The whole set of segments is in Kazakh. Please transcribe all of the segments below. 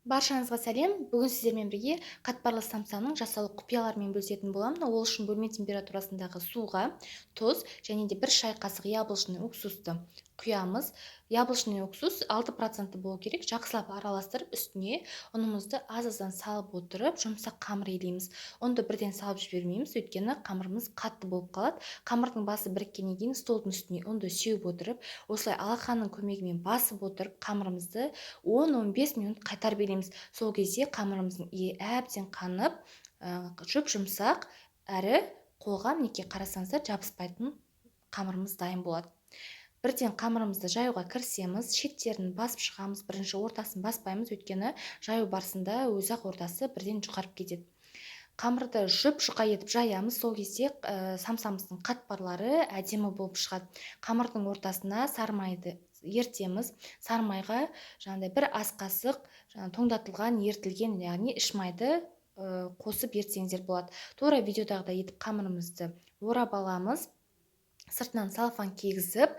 Баршаңызға сәлем! Бүгін сіздермен бірге қатпарлы самсаның жасалу құпияларымен бөлісетін боламын. Ол үшін бөлме температурасындағы суға тұз және де 1 шай қасық яблочный уксусты құямыз. Яблочный уксус 6% болу керек. Жақсылап араластырып, үстіне ұнымызды аз-аздан салып отырып, жұмсақ қамыр илейміз. Ұнды бірден салып жібермейміз, өйткені қамырымыз қатты болып қалады. Қамырдың басы біріккеннен кейін столдың үстіне ұнды сеуіп отырып, осылай алақанның көмегімен басып отырып, қамырымызды 10-15 минут қайтарып илейміз. Сол кезде қамырымыздың иі әбден қанып, жұп-жұмсақ әрі қолға, мінекей, қарасаңыздар, жабыспайтын қамырымыз дайын болады. Бірден қамырымызды жаюға кірісеміз, шеттерін басып шығамыз. Бірінші ортасын баспаймыз, өйткені жаю барысында өзі-ақ ортасы бірден жұқарып кетеді. Қамырды жұп-жұқа етіп жаямыз, сол кезде самсамыздың қатпарлары әдемі болып шығады. Қамырдың ортасына сары майды ертеміз. Сары майға жаңағыдай 1 ас қасық жаңа тоңдатылған, ертілген, яғни іш майды қосып ертсеңіздер болады. Тура видеодағыдай етіп қамырымызды орап аламыз. Сыртынан целлофан кигізіп,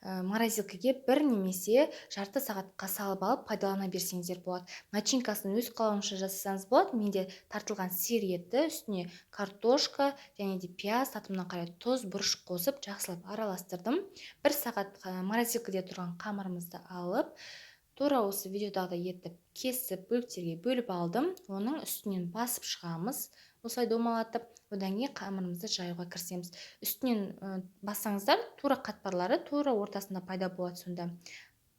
морозилкаге 1 немесе жарты сағатқа салып алып пайдалана берсеңіздер болады. Начинкасын өз қалауыңызша жасасаңыз болады. Менде тартылған сиыр еті, үстіне картошка және де пияз, татымына қарай тұз, бұрыш қосып жақсылап араластырдым. 1 сағат морозилкада тұрған қамырымызды алып, тура осы видеодағыдай етіп кесіп, бөліктерге бөліп алдым. Оның үстінен басып шығамыз, осылай домалатып, одан кейін қамырымызды жаюға кірісеміз. Үстінен бассаңыздар, тура қатпарлары тура ортасында пайда болады сонда.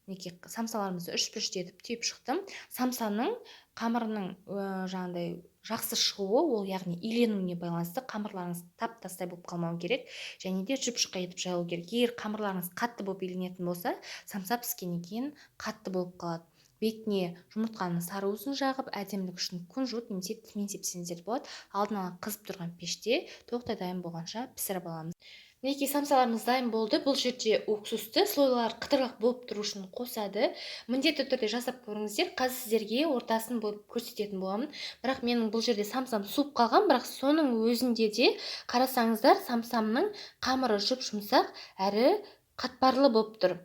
Мінекей, самсаларымызды үш бұрышты етіп түйіп шықтым. Самсаның қамырының жаңағыдай жақсы шығуы, ол яғни иленуіне байланысты. Қамырларыңыз тап-тастай болып қалмау керек және де жұп-жұқа етіп жаюлу керек. Егер қамырларыңыз қатты болып иленетін болса, самса піскеннен кейін қатты болып қалады. Бетіне жұмыртқаның сары уызын жағып, әдемілік үшін кунжут немесе тмин сепсеңіздер болады. Алдын ала қызып тұрған пеште тоқтай дайын болғанша пісіріп аламыз. Мінекей, самсаларымыз дайын болды. Бұл жерде уксусты слойлар қытырлақ болып тұру үшін қосады. Міндетті түрде жасап көріңіздер. Қазір сіздерге ортасын бөліп көрсететін боламын. Бірақ менің бұл жерде самсам суып қалған, бірақ соның өзінде де қарасаңыздар, самсамның қамыры жұп-жұмсақ әрі қатпарлы болып тұр.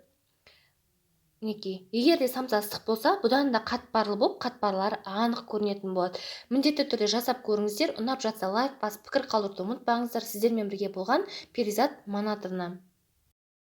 Мінекей, егер де самса ыстық болса, бұдан да қатпарлы болып, қатпарлары анық көрінетін болады. Міндетті түрде жасап көріңіздер. Ұнап жатса, лайк басып, пікір қалдыруды ұмытпаңыздар. Сіздермен бірге болған Перизат Манатовна.